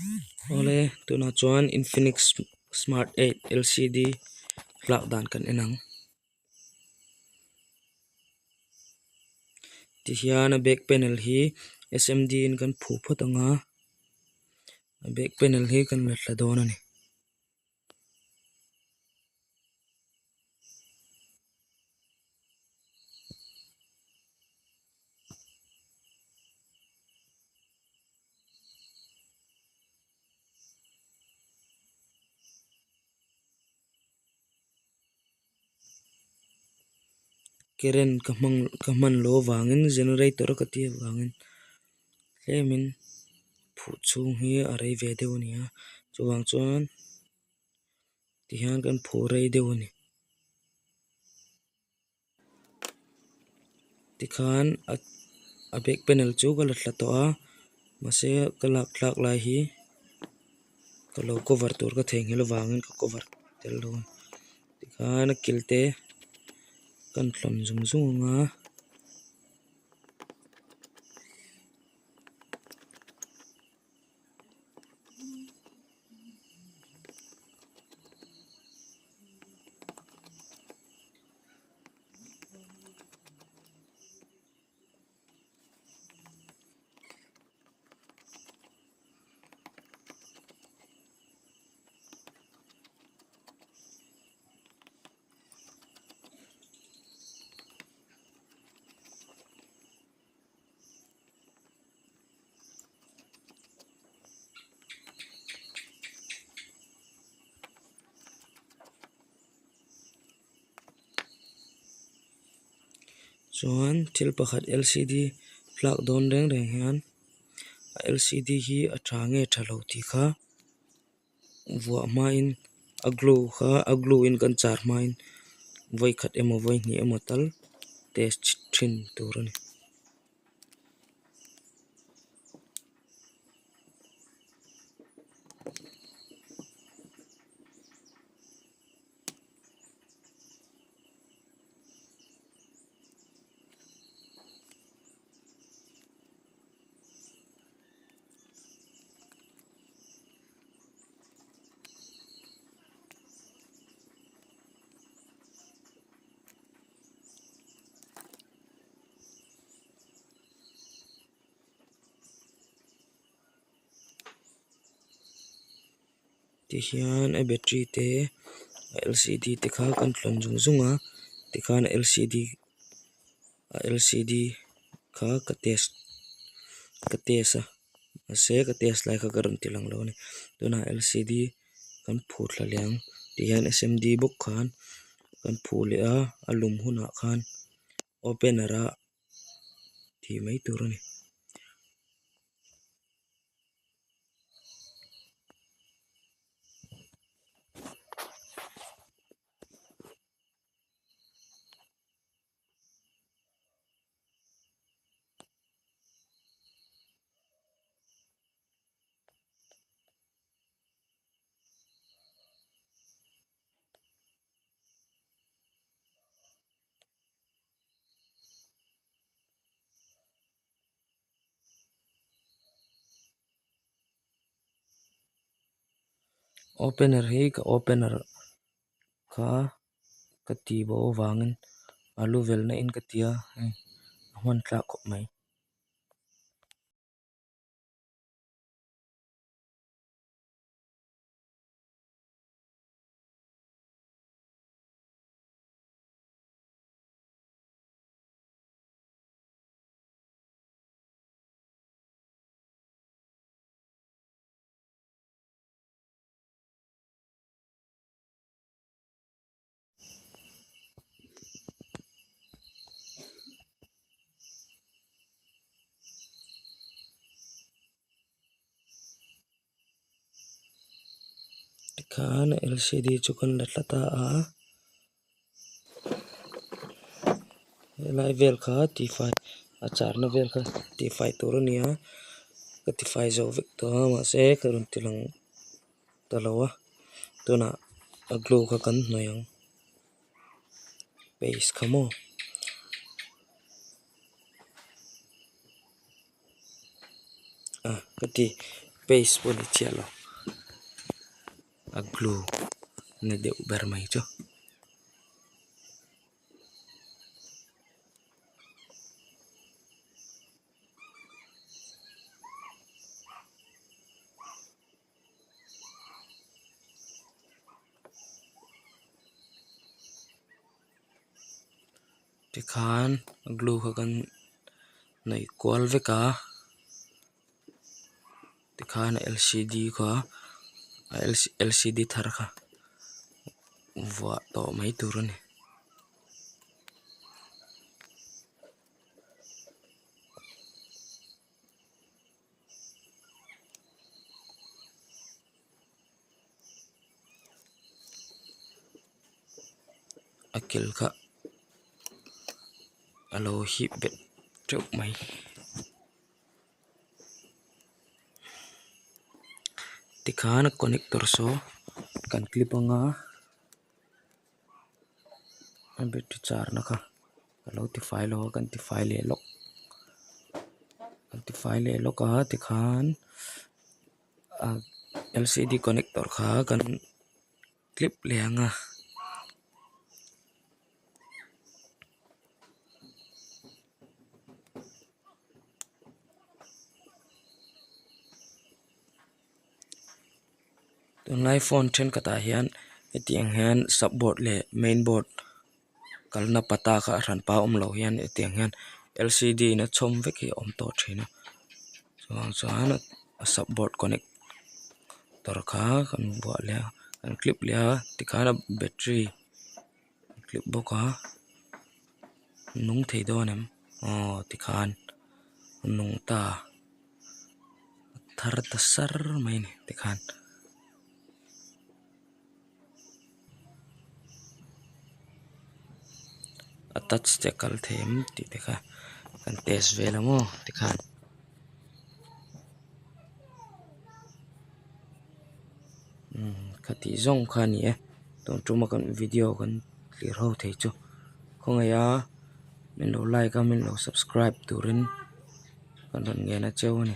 Awle tunah chuan Infinix smart 8 LCD hlak dan kan en ang. Tihian a back panel hi SMD in kan phuh phawt ang a, a back panel hi kan la thla dawn a ni. Current ka hmang ka hman loh avangin generator ka tih avangin tlemin phuh chhung hi a rei ve deuh a ni a chuvang chuan tihian kan phuh rei deuh a ni. Tikhan a back panel chu ka la thla tawh a mahse ka lak thlak lai hi ka lo cover tur ka theihnghilh avangin ka cover tel lo a tikhan a kil te kan tlawn zung zung ang a. Chuan thil pakhat LCD tlak dawn reng reng hian a LCD hi a tha nge tha lo tih kha vuah hmain a glue kha a glue in kan char hmain vawi khat emaw vawi hnih emaw tal test thin tur a ni. Tihian a battery te a LCD te kha kan tlawn zung zung a tikhan a LCD a LCD kha ka test ka test a mahse ka test lai kha ka rawn ti lang lo a ni tunah LCD kan phur thla leh ang tihian SMD bawk khan kan phuh leh a a lum hunah khan opener a tih mai tur a ni. Opener hi ka opener kha ka ti bo avangin a lu velna in ka ti a hei a hman tlak khawp mai. Tikhan LCD chu kan la tla ta a helai vel kha tifai a charna vel kha tifai tur a ni a ka tifai zo vek tawh a mahse ka rawn ti lang ta lo a tunah a glue kha kan hnawih ang paste kha maw. A ka ti Paste pawh ni chiah lo a glue ni deuh ber mai chu. Tikhan glue kha kan hnawih kual vek a tikhan lcd kha lcd thar kha vuah tawh mai tur a ni. A kil kha a lo hip bet teuh mai tikhan a connector saw kan clip anga a battery char na kha ka lo tifai lo a kan tifai leh lawk kan tifai leh lawk a tikhan a lcd connector kha kan clip leh ang a. Tunlai phone thenkhatah hian hetiang hian sub board leh main board kalna pata kha a hranpa awm loh hian hetiang hian lcd in a chhawm vek hi a awm tawh thin a chuvang chuan a sub board connector kha kan vuah leh a kan clip leh a tikhan a battery clip bawk a nung thei dawn em aw tikhan a nung ta a thar ta sar mai a ni tikhan. A touch te a kal thei em tih te kha kan test vel ang aw tikhan. Umm khatih zawng kha a ni e tun tuma kan video kan tlir ho thei chu khawngaih a min lo like a min lo subscribe turin kan rawn ngen a cheu a ni.